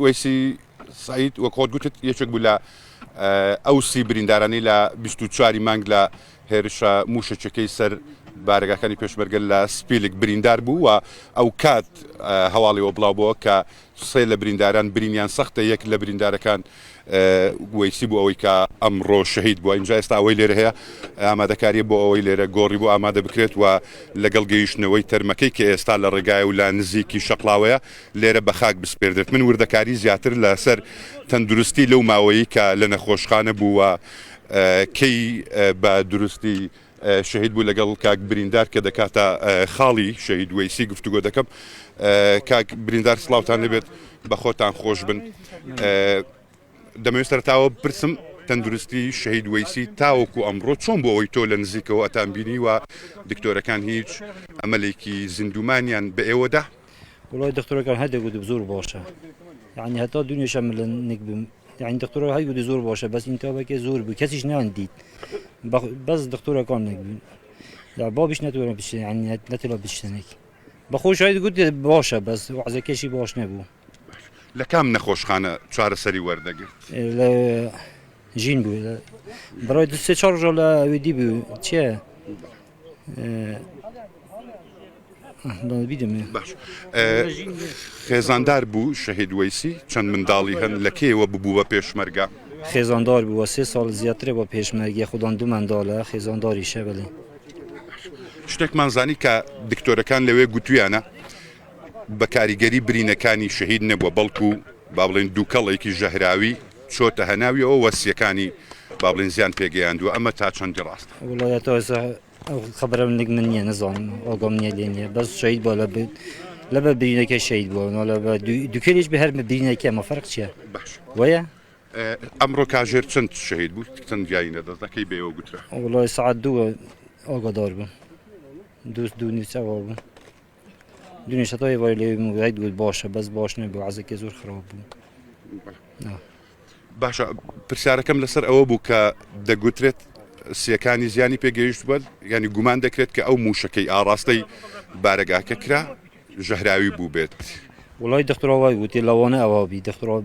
وەیسی سەعید وەک خۆت گوتت یەکێک بوو لە ئەو سی بریندارانەی لە 24 ی مانگ لە هێرشە مووشەکیەکەی سەر بارەگاکانی پێشمەرگە لە سپیلک بریندار بوو و ئەو کات هەواڵی ئەوە بڵاو بووە کە سێ لە برینداران برینیان سەختە یەک لە بریندارەکان وەیسی بوو ئەوەی کە ئەمڕۆ شەهید بووە اینجا ئێستا ئەوەی لێرە هەیە ئامادەکاریە بۆ ئەوەی لێرە گۆڕی بۆ ئامادە بکرێت و لەگەڵ گەیشتنەوەی تەرمەکەی کە ئێستا لە ڕێگایە و لە نزیکی شەقڵاوەیە لێرە بە خاک بسپێردرێت من وردەکاری زیاتر لەسەر تەندروستی لەو ماوەیەی کە لە نەخۆشخانە بوو و کەی بە دروستی شەهید بوو لەگەڵ کاک بریندار کە دەکاتە خاڵی شەهید وەیسی گفتوگۆ دەکەم کاک بریندار سڵاوتان لێبێت بە خۆتان خۆش بن دەمەوێت سەرتاوە بپرسم تەندروستی شەهید وەیسی تاوەکو ئەمڕۆ چۆن بۆ ئەوەی تۆ لە نزیکەوە ئەتان بینی و دکتۆرەکان هیچ ئەمەلێکی زیندومانیان بە ئێوەدا وڵای دکتۆرەکان هەر دەگوت زۆر باشە یعنی هەتا دونیشە من لە نک بم یعنی دکتۆرە هەی گوتی زۆر باشە بەس ئینتابەکە زۆر بوو کەسیش نان دیت بەس دکتۆرەکان نک بوون یا بابیش نەتوانم بچێ یعنی نەتوانم بچێنێک بەخۆشایی گوت باشە بەس وەعزەکەشی باش نەبوو لە کام نەخۆشخانە چارەسەری وەردەگرت؟ لە ژین بوو بەڕای دو سێ چوار ڕۆژە لە وێدی بوو چیە باش خێزاندار بوو شەهید وەیسی چەند منداڵی هەن لە کێوە ببوو بە پێشمەرگە؟ خێزاندار بووە سێ ساڵ زیاترە بە پێشمەرگە خودان دوو منداڵە خێزانداریشە بەڵێ. شتێکمان زانی کە دکتۆرەکان لەوێ گوتویانە بە کاریگەری برینەکانی شەهید نەبووە، بەڵکو با بڵێین دووکەڵێکی ژەهراوی چۆتە هەناویەوە و سیەکانی با بڵێین زیان پێگەیاندووە، ئەمە تا چەندی ڕاستە؟ وەڵا تا ئێستا ئەو خەبەرەم نک من نییە نەزانم ئاگام نییە لێ نییە بەس شەهید بووە لە لەبەر برینەکەی شەهید بووە نا لەبەر دووکەلیش بێ هەر برینەکە ئەمە فەرق چییە باش وەیە؟ ئەمڕۆ کاژێر چەند شەهید بوو چەند گیانی لەدەستدا کەی بەێوە گوترا؟ وەڵای سەعات دوو ئاگادار بووم دوو دوو نیو چەوا بوو دوێنێ شەتا ئێوارێ لەوێ بووم گوت گوت باشە بەس باش نەبوو عەزەکە زۆر خراپ بوو باشە پرسیارەکەم لەسەر ئەوە بوو کە دەگوترێت سیەکانی زیانی پێگەیشت بووە ینی گومان دەکرێت کە ئەو موشەکەی ئاڕاستەی بارەگاکە کرا ژەهراوی بوو بێت. وڵی دەخترا وای گوتی لەوانە ئەوە بی دەخترا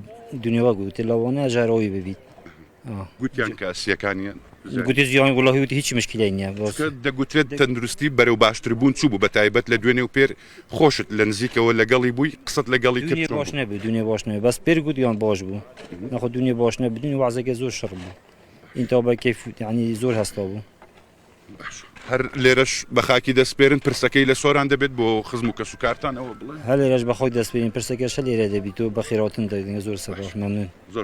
دنیاوە گوتی لەوانە ژەهراوی ببیت گوتیان کە سیەکانیان گوتی زیان وڵی وتی هیچ مشکلەی نییە دەگوترێت تەندروستی بەرەو باشتربوون چوو بوو بە تایبەت لە دوێنێ و پێر خۆشت لە نزیکەوە لەگەڵی بووی قسەت لەگەڵی کرد دوێنێ باش نەبوو دوێنێ باش نەبوو بەس پێر گوتیان باش بوو نەخۆ دوێنێ باش نەبوو دوێنێ وەعزەکە زۆر شڕ بوو ئینتا بە کەیف یعنی زۆر هەستا بوو هەر لێرەش بە خاکی دەسپێرن پرسەکەی لە سۆران دەبێت بۆ خزم و کەسوکارتان ئەوە بڵێن هەر لێرەش بە خۆی دەسپێرین پرسەکەش هەر لێرە دەبیت و بەخێرهاتن دەکەین زۆر سەپاس مەمنون. زۆر.